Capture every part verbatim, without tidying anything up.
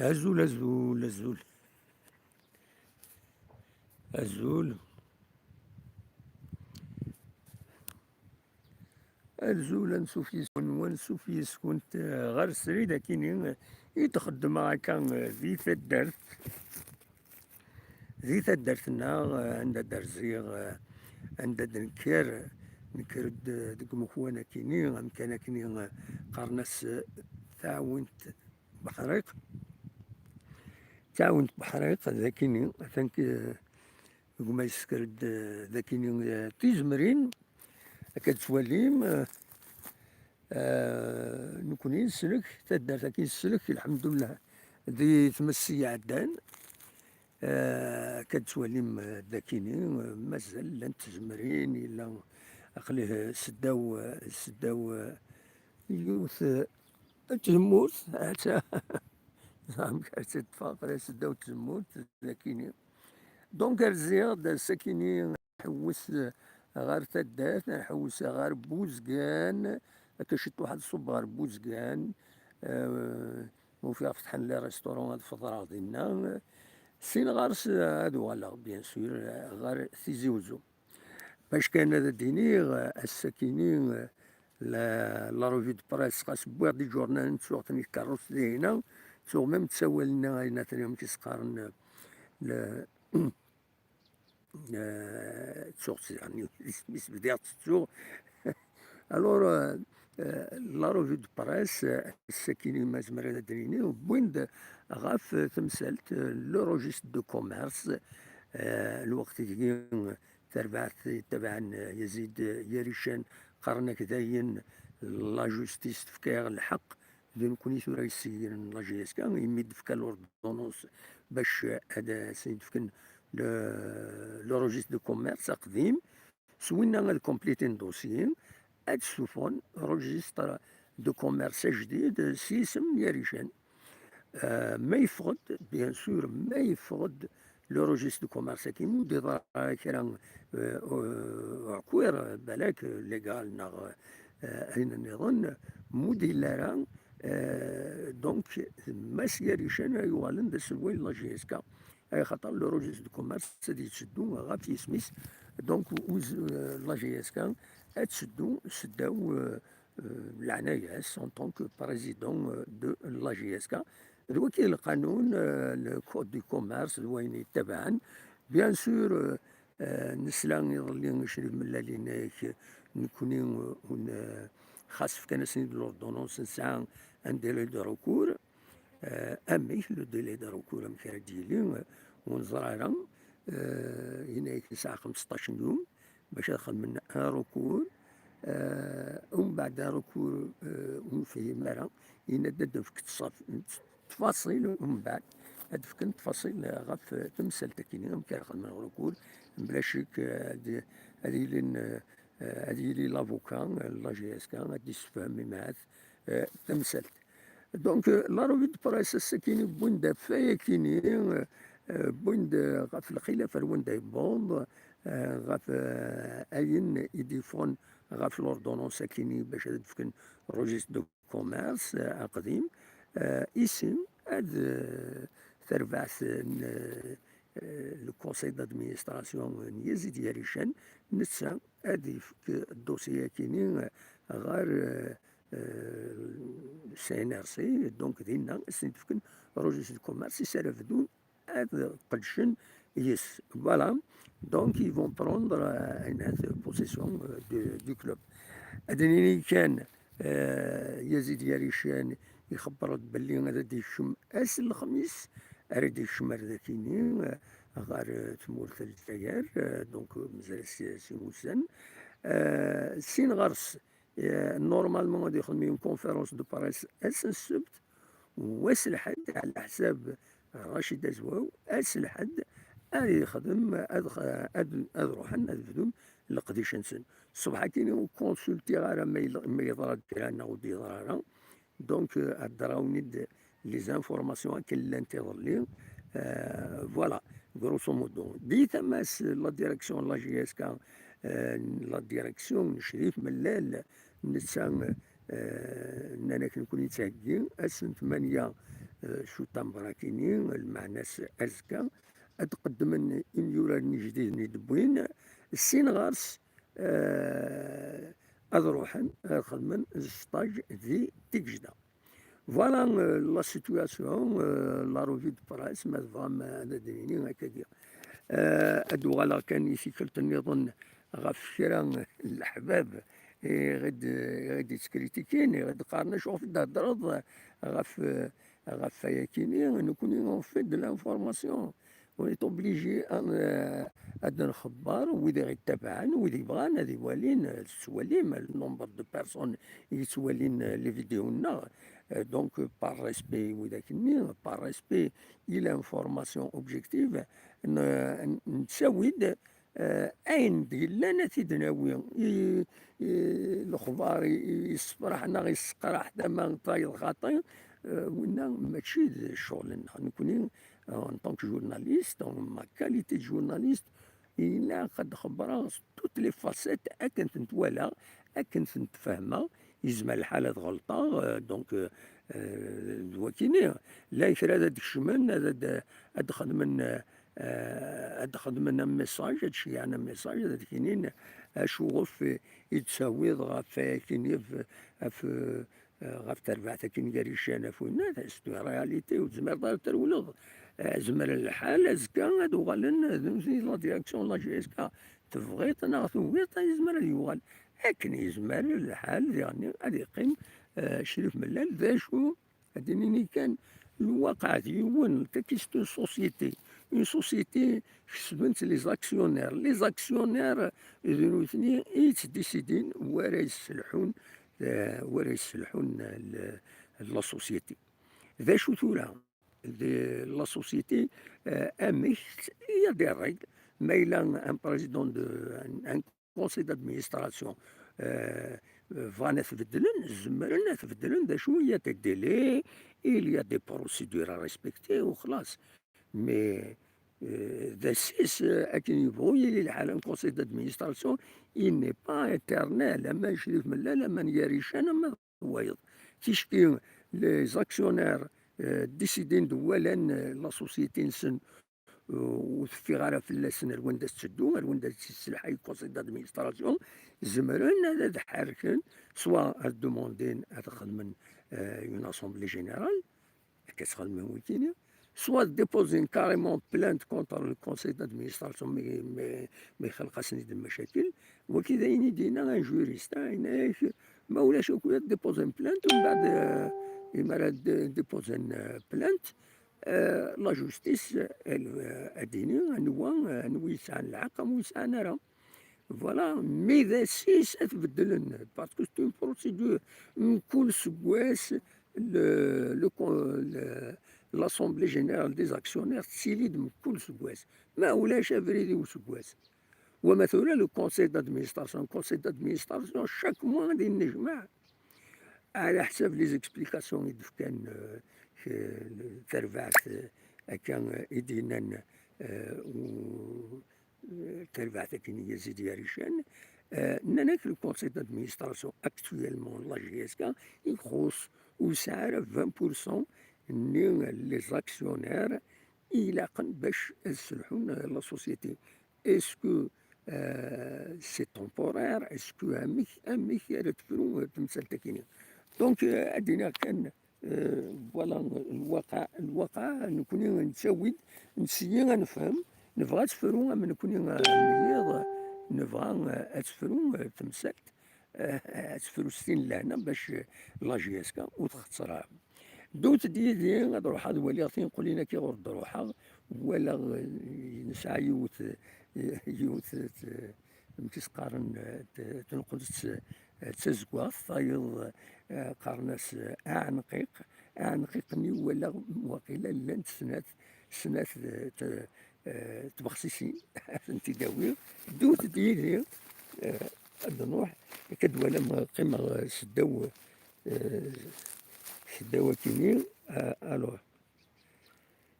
Azul, azul, azul. Azul. Azul, ansuf yes-wen, ansuf yes-went, eh, ɣer srid akini, eh, i d-xeddmeɣ akka, eh, di taddart. Di taddart-nneɣ, eh, anda d-rziɣ, eh, anda d-nekker, nekker-d, eh, deg umekwan akini, amkan akini, eh, qqaren-as, eh, Taɛwint Beḥriq. Taɛwint Beḥriq, d akini, atan k-, gma yessker-d, eh, d akini, eh, tizemrin, akka d-twalim, eh, eh, nekni neslek, taddart-agi neslek, lḥemdullah, di tmes iɛeddan, eh, akka d-twalim, eh, d akini, eh, mazal llant tzemrin, yella aql-i seddaw, eh, seddaw, eh, yiwet, eh, n tdemmurt, atta, amek ara tt-id-ṭṭfeɣ, aql-i seddaw n tdemmurt, d akini. Donc, rziɣ-d ass-akini, nḥewwes ɣer taddart, nḥewwes ɣer Buzgan, akka ciṭuḥ ad ṣubbeɣ ɣer Buzgan, eh, ma ufiɣ fetḥen les restaurants ad feḍreɣ dinna. Sin ɣer-s ad uɣaleɣ, bien sûr, ɣer Tizi Uzzu. Bac kan ad d-iniɣ, ass-akini, la, la revue de presse, xas wwiɣ-d iǧurnanen, ttuɣ-ten i tkerrust dihina, ttuɣ même ttawalen-nni ayen atni amek i s-qqaren, le, eh, ttuɣ-tt, yeɛni, isem-is bdiɣ-tt ttuɣ. Alors, euh, euh, la revue de presse, euh, ass-akini ma zemreɣ ad d-nini, wwin-d ɣef temsalt, euh, le registre de commerce, euh, lweqt deg-i, tarbaɛt yettabaɛen, euh, Yazid, euh, Yarican, qqaren-ak dayen la justice tefka-yaɣ lḥeqq, d nekkni tura yessegiren la J S K, imi d-fkan l'ordonnance bac ad asen-d-fken le, le registre de commerce aqdim, s winna ad compliten dossier, ad ssufɣen registre de commerce ajdid s yisem n Yarican. Euh, ma yeffeɣ-d, bien sûr, ma yeffeɣ-d le registre de commerce-agi, ur d-iḍra kra, euh, uɛkwir, balak, légal neɣ, euh, ayen nniḍen, ma ur d-yelli ara, euh, donc, Mass Yarican ay yuɣalen d aselway n la J S K, axaṭer le registre de commerce ad yetteddu ɣef yisem-is, donc, uz-, euh, la J S K ad teddu seddaw, euh, euh, leɛnaya-s en tant que président, euh, de la J S K. D wagi lqanun, euh, le code du commerce, d wayen yettabaɛen. Bien sûr, euh, euh, nesla iḍelli i Crif Mellal yenna-ak, nekkni, euh, un, euh, xas fkan-asen-id l'ordonnance, nesɛa un délai de recours. Euh, amek le délai de recours, amek ara d-yili, euh, ur neẓri ara. Euh, yenna-ak yesɛa xemseṭṭac n yum bac ad xedmen un recours. Euh, umbeɛd un recours, euh, ur nefhim ara. Yenna-d ad d-nefk ttṣaf-, ttfaṣil, umbeɛd ad d-fken ttfaṣil ɣef temsalt-akini, amek ara xedmen recours, mebla ccek, euh, ad, ad yilin, euh, ad yili l'avocat, euh, la J S K, ad d-yessefhem imahat, euh, tamsalt. Donc, euh, la revue de presse ass-akini wwin-d afay akini, euh, euh, wwin-d, euh, ɣef lxilaf ar wanda yewweḍ, euh, ɣef, euh, ayen i d-yeffɣen ɣef l'ordonnance akini bac ad d-fken registre de commerce, euh, aqdim, euh, ici, ad, euh, tarbaɛt n, euh, euh, le conseil d'administration n Yazid Yarican, netta ad yefk dossier akini ɣer, euh, euh, C N R C, donc dinna ad sen-d-fken registre de commerce, i s ara bdun ad qedcen yes. Voilà. Donc, ils vont prendre, euh, une possession, euh, de, du club. Ad d-nini kan, euh, Yazid Yarican ixebber-d belli ad d-yekcem ass n lexmis, ara d-yekcem ar dakini, euh, ɣer, euh, tmurt n Lezzayer, euh, donc, euh, mazal s, sin wussan. Euh, sin ɣer-s, euh, normalement, ad ixdem une conférence de presse ass n ssebt, wass lḥedd, ɛla ḥsab Racid Azwaw, ass lḥedd, ad yexdem, ad, ad, ad ruḥen, ad bdun leqdic-nsen. Ṣṣbeḥ-agi ur consultiɣ ara ma yel-, ma yeḍra-d kra neɣ ur d-yeḍra ara. Donc, euh, heddreɣ-awen-id les informations akken llant iḍelli. Euh, voilà, grosso modo. Di tama-s, la direction n la J S K, euh, la direction n Crif Mellal, netta, euh, nnan-ak nekkni nettheggi ass n tmanya, eh, Chuta Mbarakini, lmeɛna-s azekka, ad d-qeddmen imyuraren ijdiden i d-wwin, sin ɣer-s, eh, ad ruḥen ad xedmen stage di Tigejda. Voilà, eh, la situation, eh, la revue de presse, ma tebɣam, eh, ad d-nini akkagi. Eh, ad uɣaleɣ kan i tikkelt nniḍen ɣef kra n leḥbab i ɣ-id-, i ɣ-id-yettkritikin, i ɣ-id-qqaren acuɣef i d-theddreḍ ɣef, eh, ɣef wayakini, nekkni on fait de l'information. On est obligé ad, ad nxebber wid i ɣ-ittabaɛen, wid yebɣan ad iwalin, eh, tettwalim le nombre de personnes i yettwalin, eh, les vidéos-nneɣ. Eh, donc, par respect i widak-nni, par respect i l'information objective, n-, n-, nettawi-d, eh, ayen d-yellan ad t-id-nawi. I, i, lexbar i, i yessefraḥ neɣ yesseqraḥ tama tayeḍ xaṭi, eh, winna mačči d ccɣel-nneɣ. Nekkni, en tant que journaliste, en ma qualité de journaliste, ilaq ad xebbreɣ s toutes les facettes akken tent-walaɣ, akken tent-fehmeɣ. Yezmer lḥal ad ɣelṭeɣ, eh, donc, eh, eh, d wakini. Llan kra ad d-kecmen, ad, ad, ad xedmen, eh, ad xedmen un message, ad ceyyɛen un message, ad k-inin acuɣef i d-tawiḍ ɣef wayakini, ɣef, ɣef, eh, ɣef terbaɛt akin gar yican ɣef winna, c'est une réalité, ur tezmireḍ ara ad trewleḍ. Eh, zemren lḥal, azekka ad uɣalen, eh, d nutni la direction n la J S K, tebɣiḍ neɣ tugiḍ, yezmer ad yuɣal. Akken yezmer lḥal, diɣenni ad yeqqim, eh, Crif Mellal, d acu ad d-nini kan, lwaqiɛ d yiwen, c'est une société. Une société, kesben-tt les actionnaires. Les actionnaires, d nutni i yettdisidin wara yesselḥun, eh, wara yesselḥun l-, la société. D acu tura? De la société, eh, amek, il y a des règles. Ma yella un président de, un, un conseil d'administration, eh, bɣan ad t-beddlen, zemren ad t-beddlen, d acu, il y a des délais, il y a des procédures à respecter, u xlas. Mais, eh, d assis, eh, akken yebɣu yili lḥal, un conseil d'administration, il n'est pas éternel, ama Crif Mellal, ama n Yarican, ama d wayeḍ. Ticki, les actionnaires, eh, décidin-d, walan, eh, la société-nsen, eh, ur teffiɣ ara fell-asen ar wanda tetteddu, ar wanda tt-yesselḥay conseil d'administration, zemren ad, ad ḥerken, soit ad demandin ad xedmen, eh, une assemblée générale, akka ttxedmen wikini, soit déposer carrément plainte contre le conseil d'administration, mais, mais, mais xelq-asen-id lmacakil. Waki d ayen i d-yenna un juriste, hein, yenna-yak, ma ulac akk, ad déposer plainte, u mbeɛd, euh, imi ara d-, déposer, euh, plainte, euh, la justice, elle, euh, ad d-tini anwa, anwa yesɛan lḥeqq, anwa yesɛan ara. Voilà, mais d assis ad t-beddlen, parce que c'est une procédure. Mkul seggas, le, le con-, le, l'Assemblée Générale des Actionnaires tettili-d mkul seggas. Ma ulac abrid i useggas. Wama tura le conseil d'administration, le conseil d'administration, chaque mois ad yennejmaɛ. Ɛla ḥsab les explications i d-fkan, euh, ke-, terbaɛt, euh, akka, euh, i d-yennan, euh, u-, euh, terbaɛt akken i Yazid Yarican, euh, nnan-ak le conseil d'administration actuellement la J S K ixuṣṣ ur yesɛi ara vingt pour cent n les actionnaires i ilaqen bac ad sselḥun, euh, la société. Est-ce que, euh, c'est temporaire? Est-ce que amek, amek ara tefru, euh, temsalt-akini? Donc, euh, ad d-iniɣ kan, euh, voilà, lwaqa, lwaqa, nekkni nettawi-d, nseyyi ad nefhem, nebɣa ad tefru am nekkni, euh, am yiḍ, nebɣa, euh, ad tefru, euh, temsalt, euh, ad tefru s tin n lehna bac, euh, la J S K ur txeṣṣer ara. Ddut-d yid-i ad ruḥeɣ ad waliɣ tinqulin-agi ɣur d-ruḥeɣ, walaɣ, eh, nesɛa yiwet, eh, yiwet, eh, amek i s-qqaren, eh, t-, tenqel d t-, eh, d tazeggaɣt, tayeḍ, eh, qqaren-as, eh, aɛenqiq. Aɛenqiq-nni walaɣ waqila llant snat, snat, eh, t-, eh, tbexsisin, ad tent-id-awiɣ. Ddut-d yid-i, eh, ad nruḥ, akka d-walam, eh, qqimeɣ, eh, seddaw, eh, seddaw akini, eh, alors,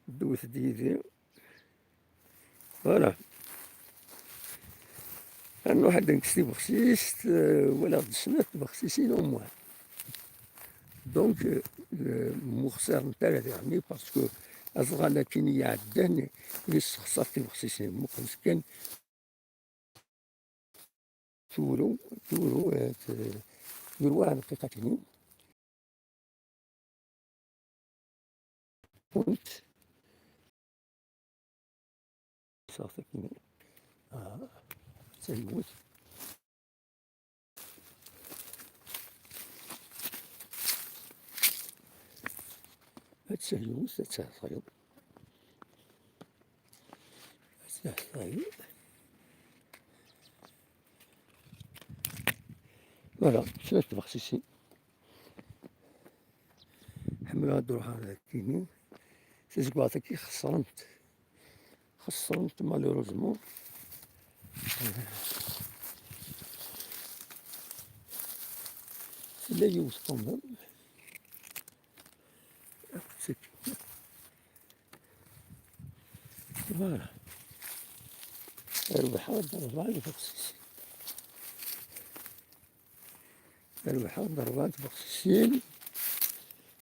ddut-d yid-i. Voilà. Ad nruḥ ad nekkes tibexsist, eh, walaɣ-d snat tbexsisin au moins. Donc, euh, mu xsirent ara diɣenni, parce que aẓɣal akken i iɛeddan, yessexṣar tibexsisin. Muqlet kan, turu, turu, eh, t-, yurwa dqiqatin. Kunt. Saɣt akken. Ah, d taywet. Ad taywet, ad taɣ tayeḍ. Ad taɣ tayeḍ. Voilà, snat tbexsisin. Ḥemmleɣ ad ruḥeɣ ar dagi-nni. Tazeggaɣt-agi xeṣrent. Xeṣrent, malheureusement. Tella yiwet quand même. Voilà. Rebḥeɣ-d rebɛa n tbexsisin. Rebḥeɣ-d rebɛa n tbexsisin.